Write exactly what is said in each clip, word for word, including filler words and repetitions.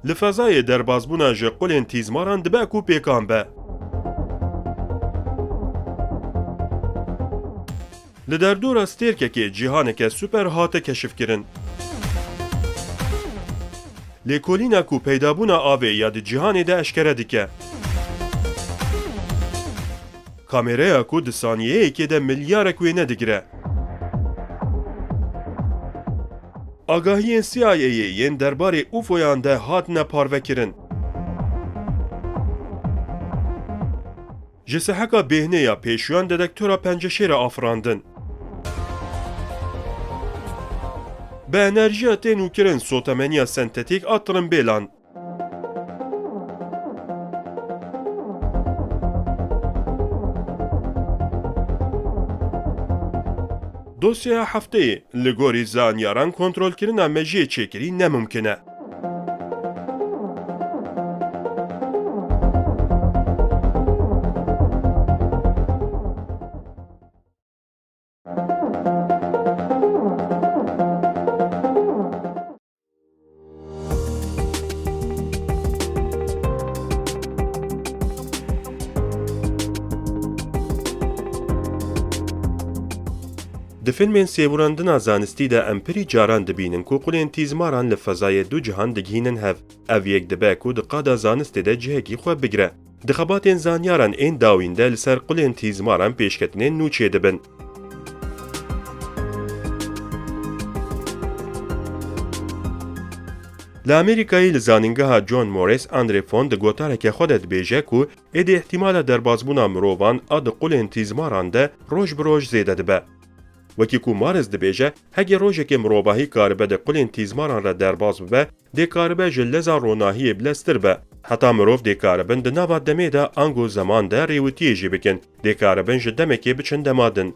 Di fezayê derbazbûna ji qulên tîzmaran dibe ku pêkan be. Li derdora stêrkekê cîhaneke super hate keşifkirin. Lêkolîna ku peydabûna avê ya di cîhanê de eşkere dike. Kamereya ku di saniyeyekê de milyarek wêne digire. Agahiyên C I A'yê yên derbarê ufoyan de hatine parvekirin. Ji seheka bêhnê ya pêşûyan detektora penceşêre afirandin. Bi enerjiya tê nûkirin sotemeniya sentetîk a tirimbêlan. Dosyeya hefteyê, li gorî zanyaran kontrolkirina mejiyê çêkirî ne mimkin e. Di fîlmên sêwirandina zanistî de em pirî caran dibînin ku qulên tîzmaran li fezayê du cihan digihînin hev. Ev yek dibe ku di qada zanistê de cihekî xwe bigire. Di xebatên zanyaran ên dawîn de li ser qulên tîzmaran pêşketinên nû çêdibin. Li Amerîkayê li zanîngeha John Morris Andre Fon di gotareke xwe de dibêje ku êdî îhtîmala derbazbûna mirovan a di qulên tîzmaran de roj bi roj zêde dibe. Wekî ku Morris dibêje, hegê rojekê mirovahî karibe di qulên tîzmaran re derbaz bibe, dê karibe ji leza ronahiyê bileztir be. Heta mirov dê karibin di nava demê de ango zeman de rêwitiyê jî bikin. Dê karibin ji demekê biçin dema din.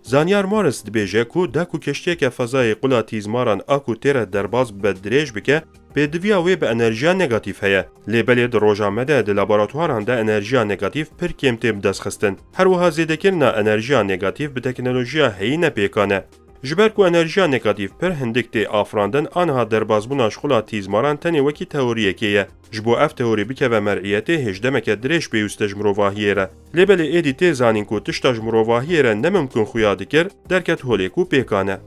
Zanyar Morris dibêje ku da ku keştiyeke fezayê qula tîzmaran a ku tê re derbaz bibe dirêj bike, pêdiviya wê bi enerjiya negatîf heye. Lê belê di roja me de di laboratuwaran de enerjiya negatîf pir kêm tê bidestxistin. Her wiha zêdekirina enerjiya negatîf bi teknolojiya heyî ne pêkan e. Ji ber ku enerjiya negatîf pir hindik tê afirandin, aniha derbazbûna ji qula tîzmaran tenê wekî teoriyekê ye. Ji bo ev teorî bikeve mer'iyetê, hêj demeke dirêj pêwîst e ji mirovahiyê re. Lê belê êdî tê zanîn ku tişta ji mirovahiyê re ne mimkun xuya dikir, derket holê ku pêkan e.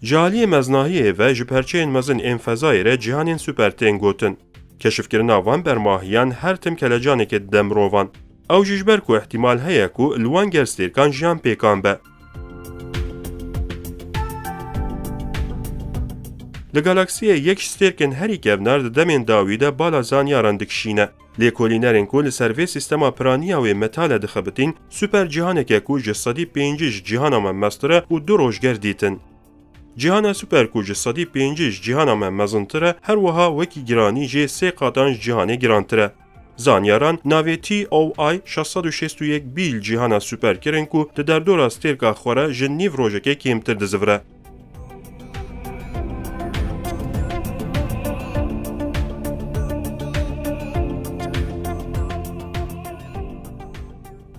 Ji aliyê meznahiyê ve ji perçeyên mezin ên fezayê re cîhanên super tên gotin. Keşifkirina van bermahiyan her tim kelecanekê dide mirovan. Ew jî ji ber ku îhtîmal heye ku li wan gerstêrkan jiyan pêkan be. Li galaksiyê yek ji stêrkên herî kevnar di demên dawî de bala zanyaran dikişîne. Lêkolînerên ku li ser vê sîstema piraniya wê metale dixebitîn, super cîhaneke ku ji sedî pêncî ji cîhana me mestir e û du rojger dîtin. Cîhana super ku ji sedî pêncî ji cîhana me mezintir e, her wiha wekî giranî jê sê qatan ji cîhanê girantir e. Zanyaran navê T O I şeş sed û şêst û yek B li cîhana super kirin ku di derdora stêrka xwe re ji nîv rojekê kêmtir dizivire.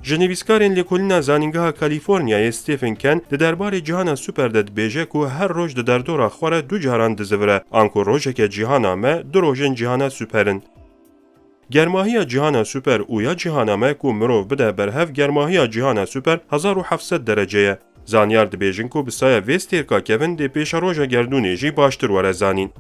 Ji nivîskarên Lêkolîna Zanîngeha Kalîforniyayê Stephen Kent di derbarê cîhana super de dibêje ku her roj di derdora xwe re du caran dizivire, anku rojeke cîhana me du rojên cîhana super in. Germahiya cîhana super û ya cîhana me ku mirov bide berhev germahiya cîhana super hezar û heft sed derece ye. Zanyar dibêjin ku bi saya vê stêrka kevin dê pêşeroja gerdûnê jî baştir were zanîn.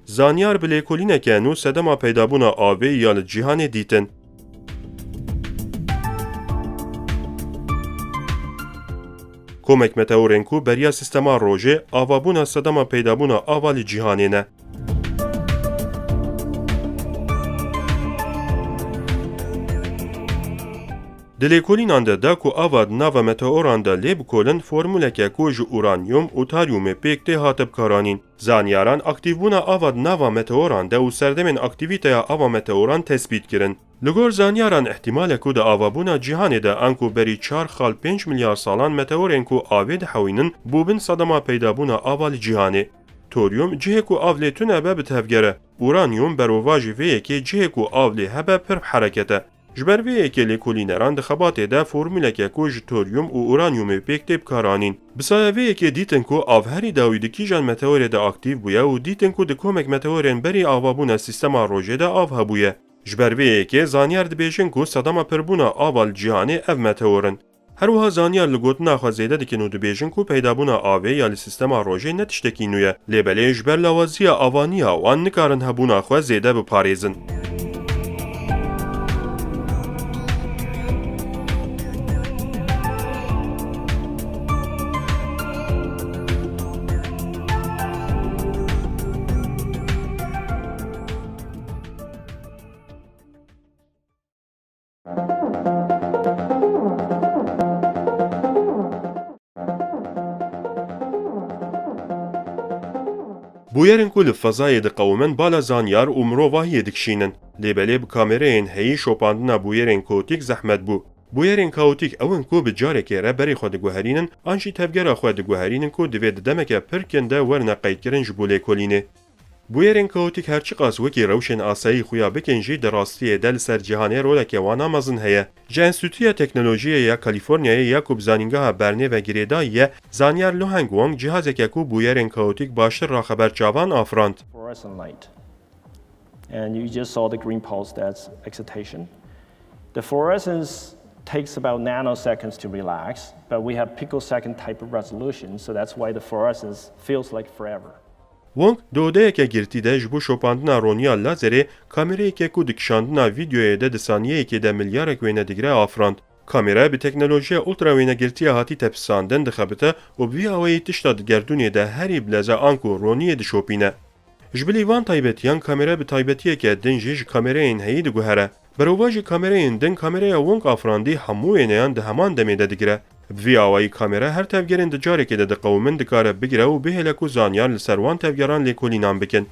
Zanyar bi lêkolîneke nû sedema peydabûna avê ya li cîhanê dîtin. Komek meteorên ku beriya sîstema rojê avabûna sedema peydabûna ava li cîhanê ne. Di lêkolînan de da ku ava di nava meteoran de lê bikolin, formuleke ku ji uranyum û taryumê pêk tê hate bikaranîn. Zanyaran aktîvbûna ava di nava meteoran de û serdemên aktîvîteya ava meteoran tespît kirin. Li gor zanyaran, îhtîmal e ku di avabûna cîhanê de anku berî çar xal pênc milyar salan meteorên ku avê dihewînin bûbin sedema peydabûna ava li cîhanê. Toryum cihê ku av lê tune be bi tevger e. Uranyum berovajî vê yekê cihê ku av lê hebe pir bi hereket e. Ji ber vê yekê lêkolîneran di xebatê de formuleke ku ji toryum û uranyumê pêk tê bikaranîn. Bi saya vê yekê dîtin ku av herî dawî di kîjan meteorê de aktîv bûye û dîtin ku di komek meteorên berî avabûna sîstema rojê de av hebûye. Ji ber vê yekê zanyar dibêjin ku sedema pirbûna ava li cîhanê ev meteor in. Her wiha zanyar li gotina xwe zêde dikin û dibêjin ku peydabûna avê ya li sîstema rojê ne tiştekî nû ye. Lê belê ji ber lawaziya avaniya wan nikarin hebûna xwe zêde biparêzin. Bûyerên ku li fezayê diqewimin bala zanyar û mirovahiyê dikişînin. Lê belê bi kamereyên heyî şopandina bûyerên kaotîk zehmet bû. Bûyerên kaotîk ew in ku bi carekê re berê xwe diguherînin, an jî tevgera xwe diguherînin ku divê di demeke pir kin de werine qeydkirin ji bo lêkolînê. Bûyerên kaotîk her çiqas wekî rewşên asayî xuya bikin jî, di rastiyê de li ser cîhanê roleke wana mezin heye. Ji Enstîtuya Teknolojiyê ya Kalîforniyayê ya ku bi Zanîngeha Bernê ve girêdayî ye, zanyar Luheng Wang cihazeke ku bûyerên kaotîk baştir raxeber çavan afirand. Fluorescent light. And you just saw the green pulse, that's excitation. The fluorescence takes about nanoseconds to relax, but we have picosecond type of resolution, so that's why the fluorescence feels like forever. Wong di odeyeke girtî de ji bo şopandina roniya lazerê kamereyeke ku di kişandina vîdeoyê de di saniyeyekê de milyarek wêne digire afirand. Kamera bi teknolojiya ultrawênegirtiya hatî tepisandin, dixebite û bi vî awayî tişta di gerdûnê de herî bileze anku roniyê dişopîne. Ji bilî van taybetiyan kamera bi taybetiyeke din jî ji kamereyên heyî diguhere. Berovajî kamereyên din, kamereya Wong afirandî hemû wêneyan di heman demê de digire. Bi vî awayî kamera her tevgerên di carekê de diqewimin dikare bigire û bihêle ku zanyar li ser wan tevgeran lêkolînan bikin.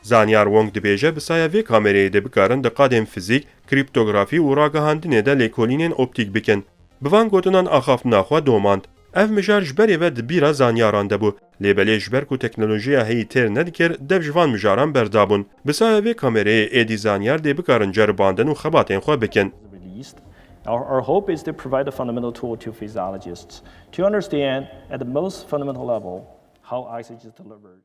Zanyar Wong dibêje, bi saya vê kamereyê dê bikarin di qadên fizîk, krîptografî û ragihandinê de lêkolînên optîk bikin. Bi van gotinan axaftina xwe domand. Ev mijar ji berê ve di bîra zanyaran de bû. Lê belê ji ber ku teknolojiya heyî têr nedikir, dev ji van mijaran berdabûn. Bi saya vê kamereyê êdî zanyar dê bikarin ceribandin û xebatên xwe bikin. Released. Our, our hope is to provide a fundamental tool to physiologists to understand at the most fundamental level how oxygen is delivered.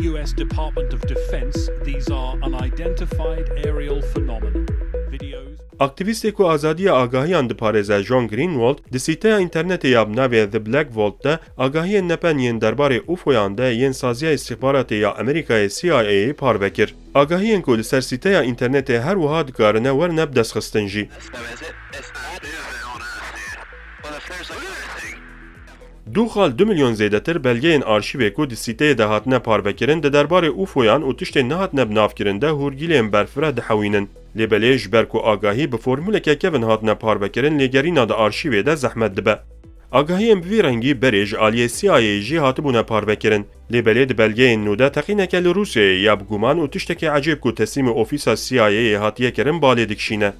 U S Department of Defense, these are unidentified aerial phenomena. Videos. Aktîvîstê ku azadiya agahiyan diparêze, John Greenwald, di sîteya înternetê ya bi navê The Black Vault de agahiyên nepen yên derbarê ufoyan de yên Saziya Îstîxbaratê ya Amerîkayê, C I A'yê parve kir. Agahiyên ku li ser sîteya înternetê her wiha dikarine werine bidestxistin jî. Du xal du milyon zêdetir belgeyên arşîvê ku di sîteyê de hatine parvekirin, di derbarê ufoyan û tiştên nehatine binavkirin de hûrgiliyên berf re dihewînin. Lê belê ji ber ku agahî bi formuleke kevin hatine parvekirin, lêgerîna di arşîvê de zehmet dibe. Agahiyên bi vî rengî berê ji aliyê C I A'yê jî hatibûne parvekirin. Lê belê di belgeyên nû de teqîneke li Rûsyayê ya bi guman û tiştekî ecêb ku teslîmê ofîsa C I A'yê hatiye kirin balê dikişîne.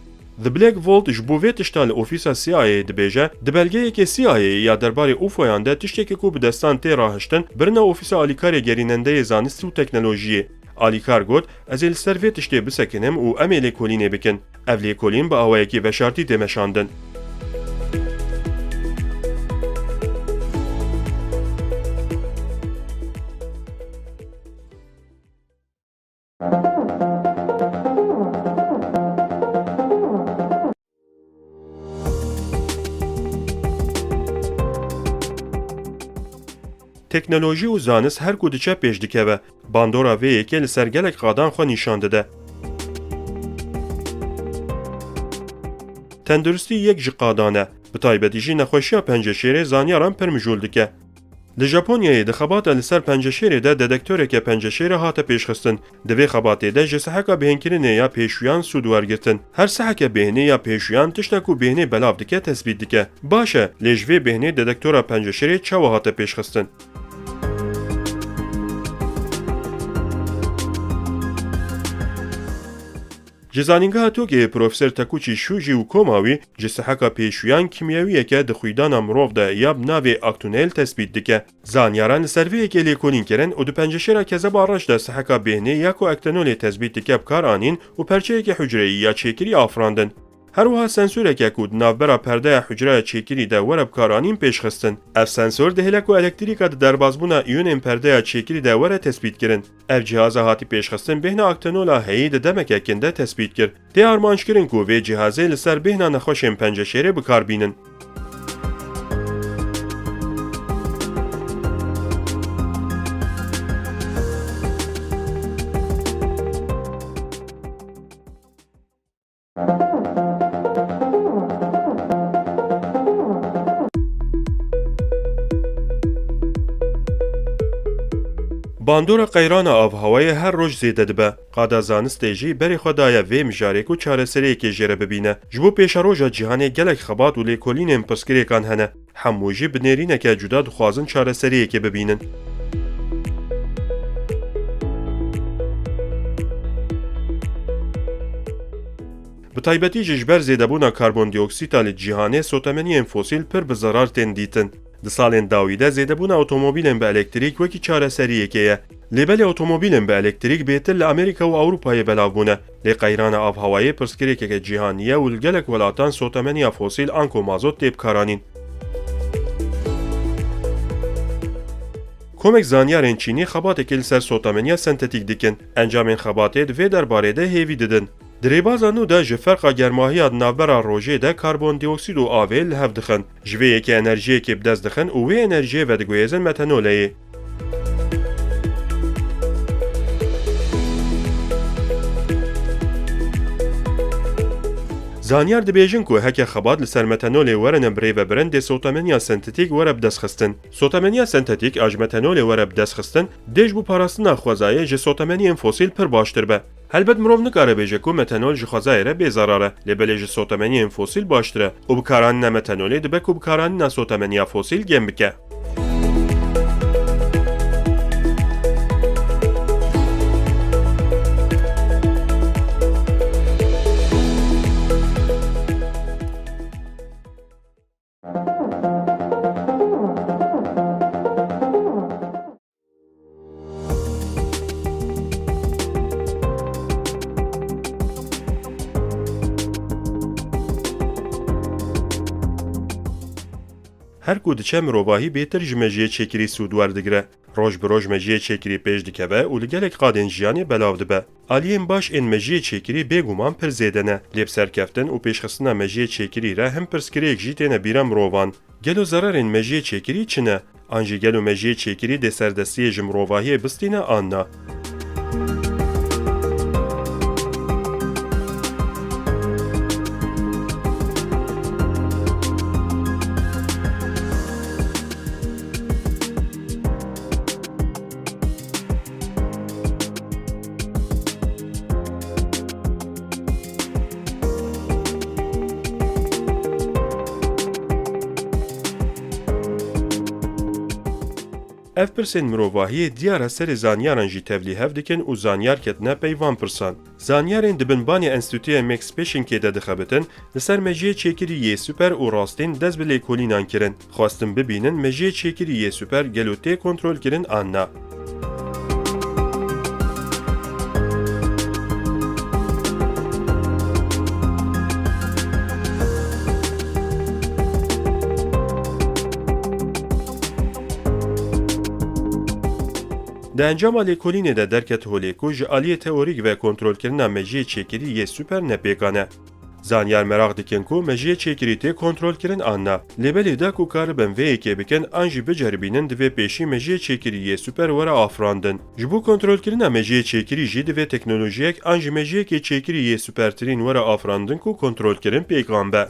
The Black Vault ji bo vê tişta li ofîsa C I A'yê dibêje, di belgeyekê C I A'yê ya derbarê ufoyan de tiştekî ku bi destan tê rahiştin, birine ofîsa alîkarê gerînendeyê zanistî û teknolojiyê. Alîkar got, ez ê li ser vê tiştê bisekinim û em ê lêkolînê bikin. Ev lêkolîn bi awayekî veşartî tê meşandin. Teknolojî û zanist her ku diçe pêş dikeve. Bandora vê yekê li ser gelek qadan xwe nîşan dide. Tenduristî yek ji qadan e. Bi taybetî jî nexweşiya penceşêrê zanyaran pir mijûl dike. Li Japonyayê di xebata li ser penceşêrê de dedektoreke penceşêrê hate pêşxistin. Di vê xebatê de ji siheka bêhnkirinê ya pêşûyan sûd wergirtin. Her siheke bêhnê ya pêşûyan tişta ku bêhnê belav dike tespît dike. Baş e, lê ji vê bêhnê dedektora penceşêrê çawa hate pêşxistin? Ji Zanîngeha Tokyoyê Profesor Takuchi Shuji û koma wî ji siheka pêşûyan kîmyewiyeke di xwîdana mirov de ya bi navê aktonel tespît dike. Zanyaran li ser vê yekê lêkolîn kirin û di penceşêra kezeba reş de siheka bêhnê ya ku aktenolê tespît dike bi kar anîn û perçeyeke hucreyî ya çêkirî afirandin. Her wiha sensoreke ku di navbera perdeya hucreya çêkirî de were bikaranîn pêşxistin. Ev sensor dihêle ku elektrîka di derbazbûna îyonên perdeya çêkirî de were tespîtkirin. Ev cîhaza hatî pêşxistin bêhna aktenola heyî di demeke kin de tespît kir. Tê armanckirin ku vê cîhazê li ser bêhna nexweşên penceşêrê bi kar bînin. Bandora qeyrana avhewayê her roj zêde dibe. Qada zanistê jî berê xwe daye vê mijarê ku çareseriyekê jê re bibîne. Ji bo pêşeroja cîhanê gelek xebat û lêkolînên pirsgirêkan hene. Hemû jî bi nêrîneke cuda dixwazin çareseriyekê bibînin. Bi taybetî jî ji ber zêdebûna karbondioksîta li cîhanê sotemeniyên fosîl pir bi zerar tên dîtin. Di salên dawî de zêdebûna otomobîlên bi elektrîk wekî çareseriyekê ye. Lê belê otomobîlên bi elektrîk bêtir li Amerîka û Ewropayê belav bûne. Lê qeyrana avhewayê pirsgirêkeke cîhanî ye û li gelek welatan sotemeniya fosîl anko mazot tê bikaranîn. Komek zanyarên çînî xebatekê li ser sotemeniya sentetîk dikin. Encamên xebatê di vê derbarê de hêvî didin. Di rêbaza nû de ji ferqa germahiya di navbera rojê de karbondioksîd û avê li hev dixin. Ji vê yekê enerjiyekê bi dest dixin û wê enerjiyê vediguhêzin metanoleyê. Zanyar dibêjin ku heke xebat li ser metanolê werine birêvebirin dê sotemeniya sentetîk were bi dest xistin. Sotemeniya sentetîk a ji metanolê were bi dest xistin dê ji bo parastina xwezayê ji sotemeniyên fosîl pir baştir be. Helbet mirov nikare bêje ku metanol ji xwezayê re bê zerar e, lê belê ji sotemeniyên fosîl baştir e û bikaranîna metanolê dibe ku bikaranîna sotemeniya fosîl kêm bike. Her ku diçe mirovahî bêtir ji mejiyê çêkirî sûd werdigire. Roj bi roj mejiyê çêkirî pêş dikeve û li gelek qadên jiyanê belav dibe. Aliyên baş ên mejiyê çêkirî bêguman pir zêde ne, lê bi serkeftin û pêşxistina mejiyê çêkirî re hin pirsgirêk jî têne bîra mirovan. Gelo zerarên mejiyê çêkirî çi ne? An jî gelo mejiyê çêkirî dê serdestiyê ji mirovahiyê bistîne an na? Ev pirsên mirovahiyê diyar e serê zanyaran jî tevlî hev dikin û zanyar ketine pey van pirsan. Zanyarên di bin banê Enstîtuya Max Planckê de dixebitin, li ser mejiyê çêkirî yê super û rastîn dest bi lêkolînan kirin. Xwestin bibînin mejiyê çêkirî yê super gelo tê kontrolkirin an na. Di encama lêkolînê de derket holê ku ji aliyê teorîk ve kontrolkirina mejiyê çêkirî yê super ne pêkan e. Zanyar meraq dikin ku mejiyê çêkirî tê kontrolkirin an na. Lê belê da ku karibin vê yekê bikin an jî biceribînin, divê pêşî mejiyê çêkirî yê super were afirandin. Ji bo kontrolkirina mejiyê çêkirî jî divê teknolojiyek an jî mejiyekê çêkirî yê supertirîn were afirandin ku kontrolkirin pêkan be.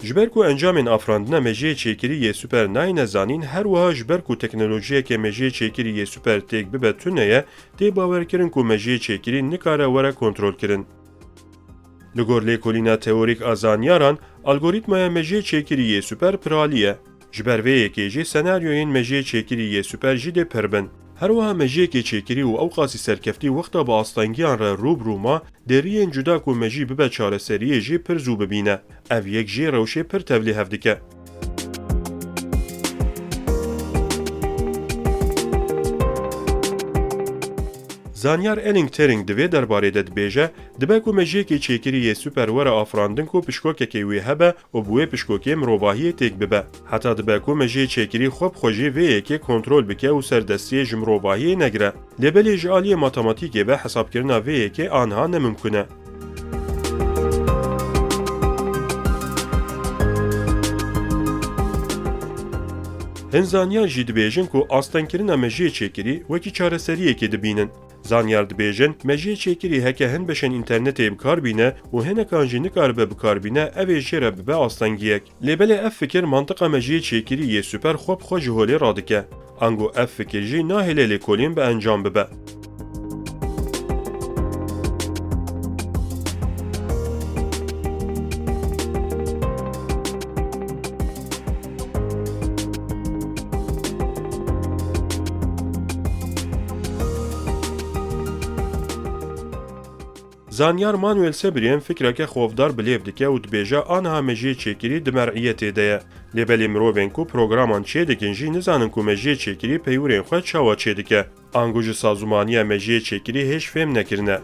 Ji ber ku encamên afirandina mejiyê çêkirî yê super nayêne zanîn, her wiha ji ber ku teknolojiyeke mejiyê çêkirî yê super têk bibe tune ye, tê bawerkirin ku mejiyê çêkirî nikare were kontrolkirin. Li gor lêkolîna teorîk a zanyaran, algorîtmaya mejiyê çêkirî yê super piralî ye. Ji ber vê yekê jî senaryoyên mejiyê çêkirî yê super jî dê pir bin. Her wiha mejiyekê çêkirî û ewqasî serkeftî wexta bi astengiyan re rû bi rû ma, dê riyên cuda ku mejî bibe çareseriyê jî pir zû bibîne. Ev yek jî rewşê pir tevlî hev dike. Zanyar Alan Turing di vê derbarê de dibêje, dibe ku mejiyekê çêkirî yê super were afirandin ku pişkokekê wê hebe û bi wê pişkokê mirovahiyê têk bibe. Heta dibe ku mejiyê çêkirî xwe bi xwe jî vê yekê kontrol bike û serdestiyê ji mirovahiyê negire. Lê belê ji aliyê matematîkê ve hesabkirina vê yekê aniha ne mimkun e. Hin zanyar jî dibêjin ku astengkirina mejiyê çêkirî wekî çareseriyekê dibînin. Zanyar dibêjin, mejiyê çêkirî heke hin beşên înternetê bi kar bîne û hinekan jî nikaribe bi kar bîne, ev ê jê re bibe astengiyek. Lê belê ev fikir mantiqa mejiyê çêkirî yê super xwe bi xwe ji holê radike. Ango ev fikir jî nahêle lêkolîn bi encam bibe. Zanyar Manuel Sebrien fikreke xofdar bi lêv dike û dibêje, aniha mejiyê çêkirî di mer'iyetê de ye. Lê belê mirovên ku programan çêdikin jî nizanin ku mejiyê çêkirî peywirên xwe çawa çêdike. Ango ji sazûmaniya mejiyê çêkirî hêj fêm nekirine.